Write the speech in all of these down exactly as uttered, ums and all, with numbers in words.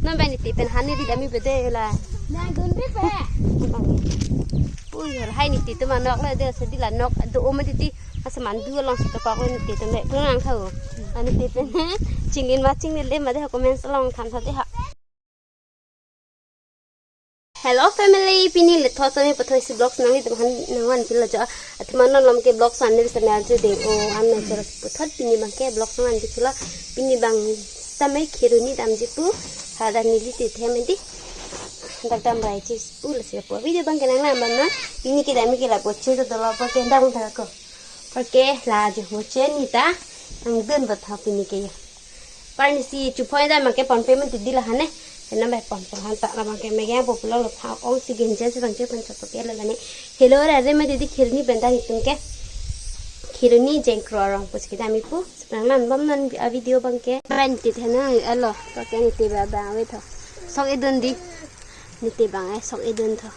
Non bai niti pen hani di dami bede la. Nang dun bi pe. Ui, hai niti tu manok le de sedi la nok do o ma titi. Asa mandu along sita kok le niti tu me. Pun ang thau. Ani ti pen. Chinglin ma chinglin le ma de comments along than sa de ha. Hello family, pini le thot sami pathoi si vlogs nangli tum han nangvan pila jo. Athema non lom ke vlogs an nil sami arju ding o an na chara puthot pini bang ke vlogs nangvan di pila pini bang sami Kheroni damji pu ha dan neli ti them di. Dak dam rai chi pu la si pu video bang ke nang lam bam na. Pini ke dam ke la po chi to dolo po ke dam thak ko. Parke la jo mo che nita. Nang dun bat ha pini ke ya. Parni si chuphoida ma ke pon payment di la hane. Ena bai pon pon han ta la bang ke megang popular lo pha ong si genjen si bang ke pon chot ke la la ne. Hello ra re ma didi Kheroni benda itum ke. Kheroni jengkro arong pus kita mi pu. Sekarang nan bam nan a video bang ke. Ban ti thana alo. Parke niti ba bang ave tho. Sok edun di. Niti bang eh sok edun tho.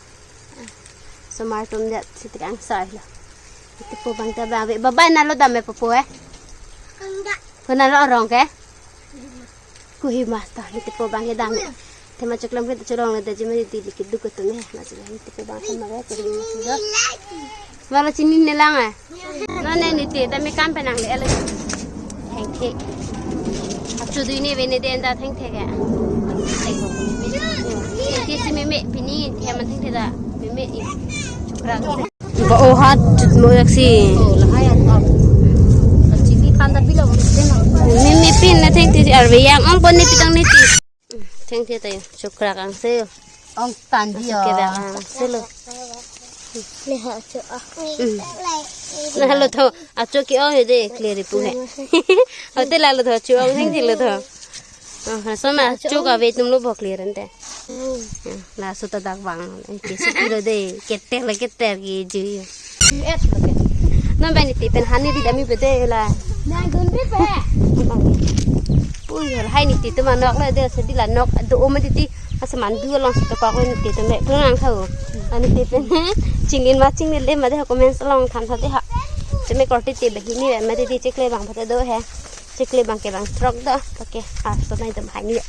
Somar tum det si triang sai lo. Niti po bang ta bang ave. Babai na lo dam eh popo eh. Enggak. Puna lo arong ke? Kuhi mata niti po bang ke dam eh. Tema choklam ke chorong le daji mari di likit duk tum eh. Masih niti po bang sama ke. Kuhi mata. Wala chini ne lang eh. Non ne niti dam eh kam penang le elo. Thengthe. Achu dui ne vene den da thengthe ke. Thengthe si meme pini thengthe man thengthe da meme i. Chukra. Ba o hat mo yak si. Oh, lahai at. Chini panda bilo mo. Meme pin na thengthe si arve yang ong pon ne pitang ne ti. Thengthe tayo chukra kang se. Ong tan di yo. Ke bang se lo. Le ha cho ah. Na lo tho acho ki ong de clear pu he. Hote la lo tho chu ong thengthe lo tho. Ah, so ma chu ka ve tum lo bo clear ante. La so ta dak bang. Ke si lo de ke ter le ke ter ki ji. Non bai niti pen hani di dami bede la. Nang dun bi pe. Ui, hai niti tu manok le de sedi la nok do o ma titi. Asa mandu along sita kok le niti tu me. Pun ang thau. Ani ti pen. Chinglin ma chinglin le ma de comments along than sa de ha. Cheme korte te bahini ma titi chekle bang pata do he. Chekle bang ke bang throk do. Parke arso nai dam hai ni ya.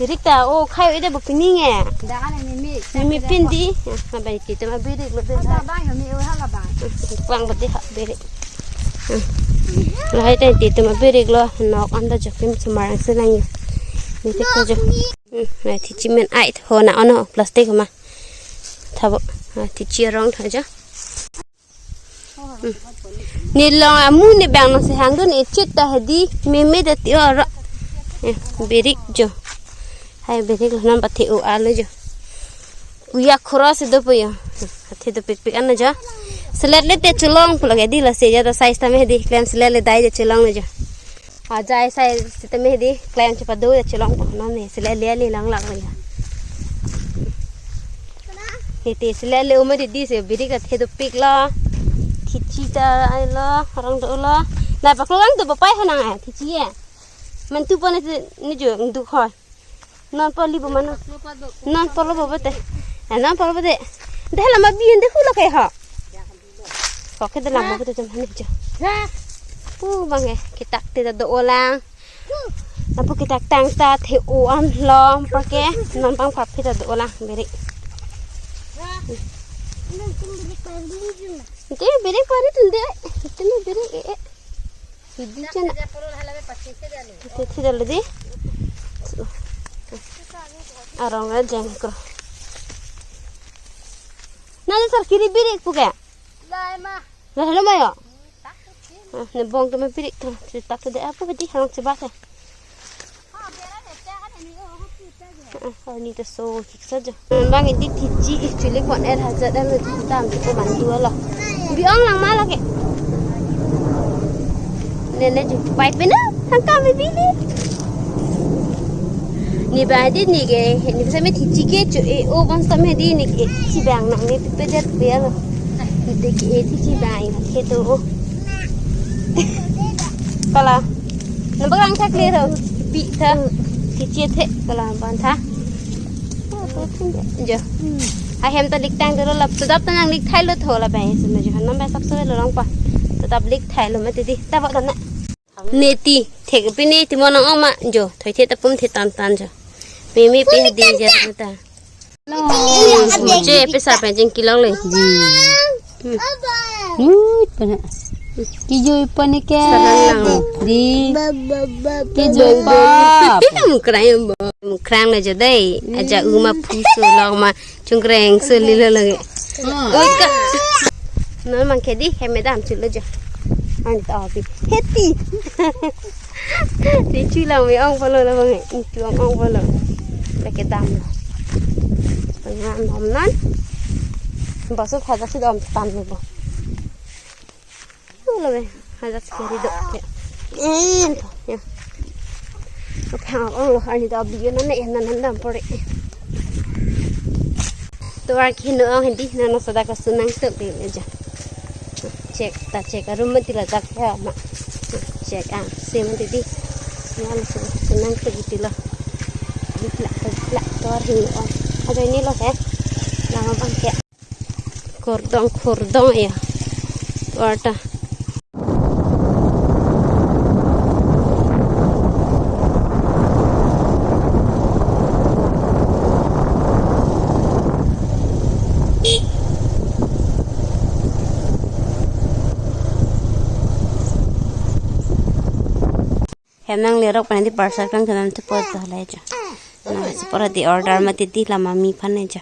Birik ta o khai ide bo pini nge. Da kan mimi. Mimi pin di. Ma bai ti te ma birik lo de. Da bang mimi o hala bang. Bang bati ha birik. Lahai ta ti te ma birik lo nok anda jokim sumarang selang. Ni te ko jo. Na thichi men ai ho na ono plastic ma. Thabo. Thichi rong tha jo. Nilong amu ni bang nang sehang dun ichit ta hedi meme de ti oro. Eh, birik jo. Hai birik lo non pati u alo jo. Uya khoro si do puyo. Ati do pik pik ano jo. Selet le te chulong pulo ke di la se ja da size ta me hedi klem selet le dai je chulong le jo. Ajai sai sitame di klem chepado ya chulong po non ne sile le le lang lang ya. Hiti sile le uma di di se birik ta the do pik lo. Thichi ta ai lo, rong do lo. Na paklo lang do bapai ho nang ai thichi ye. Man tu po ne ni jo ndu khoi. Non po li bo mano. Non po lo bo te. Eh, non po lo bo te. Dehla ma bi de khu lo ke ho. Koke de lam bo te jam hani jo. Pu bang ke kitak te do olang. Lapu kitak tang ta the o an lom parke non bang pap kita do olang beri. Te beri pari tunde. Te beri eh eh. Hidi chen. Te thi dal di. Arong a jengkro. Nani sar kiri birik puke. Lai ma. Lah hello mayo. Ah, ne bong to me birik to. Ti tak to de apa bedi hang coba se. Ah, ni to so saja. Bang ini thichi actually kon er hajar dan lo tam ko man dua lo. Bi ong lang ma lagi. Nene ju pai pena thang kam bi ni. Ni ba di ni ke ni sa me thichi ke chu e o bang sa me di ni ke chi bang nang ne pe jet pe lo. Ni te ke e thichi bang ke to o. Kala. Nang bang thak le ro. Pi tha. Thichi the kala ban tha. Jo. Ahem ta lik tang dolo lap tu dap ta nang lik thai lo tho la bai sum jo. Nam bai sap so lo long pa. Tu dap lik thai lo ma ti di. Ta ba ta na. Neti, thek pini ti mo nang ong ma jo, thoi the ta pum the tan tan jo. Mimi pi hadi ja ta. Che pisa pen jing kilong le. Mut pana. Kijui pani ke. Sarang lang. Di. Kijui pa. Mukrang bo. Mukrang le jo dei. Aja uma pusu long ma chungkreng suli lo lagi. Oi ka. Non mang ke di, he medam chulo jo. An ta bi. Heti. Di chulang mi ong polo lo bang. Chulang ong polo. Lake dam lo. Ngan dam nan. Baso phaja si dam tan lo bo. Lo be. Hajat sekali dok ya. Em to ya. Oke, ang ong lo, ani ta bi yo nan ne nan nan dam pore. Tovar ke heno ong hedi, nang soda ka sunang tok de aja. Chek ta chek arum mati la dak ya ma. Chek ang sim mati di. Nang soda sunang tok di lo. Di plak plak tovar heno ong. Aja ini lo he. Nama bang ke. Kordong kordong ya. Tovar ta. Hem nanglerok pen di parcel kangthan an chepo ta lai jo. Na chepo ra di order mati di la mami aphan ne jo.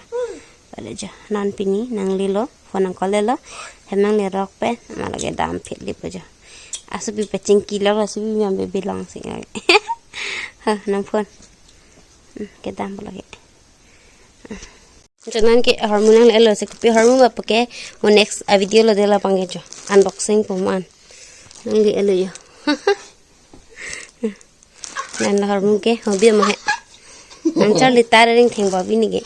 Pale jo. Non pini nanglelo, phone nang call lo. Hem nanglerok pen ma lake dam phit lipo jo. Aso bi pachingki lo, aso bi miyam be belong sing lake. Ha, nang phone. Hmm, kedam po lake. Janan ke hormu nangle lo, se kopi hormu ba pake mo next a video lo de la pangke jo. Unboxing po man. Nangle lo jo. Nan lo hormu ke hobi ma he. Nang charli tar ring theng ba bini ke.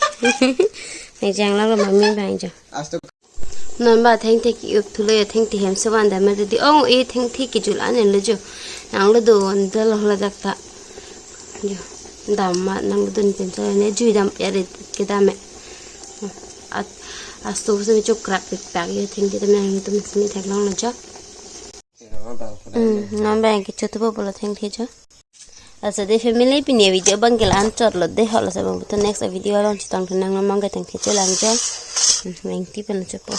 Nang jang lo mami bang jo. Non ba thengthe ki-up thulo ya, thengthe hem sevan dam mati di ong e, thengthe kijul an lo jo. Nanglo do an dal lo la dak ta. Jo. Dam ma nanglo do pen cha ne jui dam ya re kedam me. At asto se chok krak pik pak yo, thengthe dam nanglo do me simi thek long lo jo. Hmm, non bang ke chothupo pulo thengthe jo. Laso de family pini video bang ke la-an chot lo de, ho laso bang to next video along chetong thu nang long ke thengthe chelang jo. Hmm, meng ti pen chepo.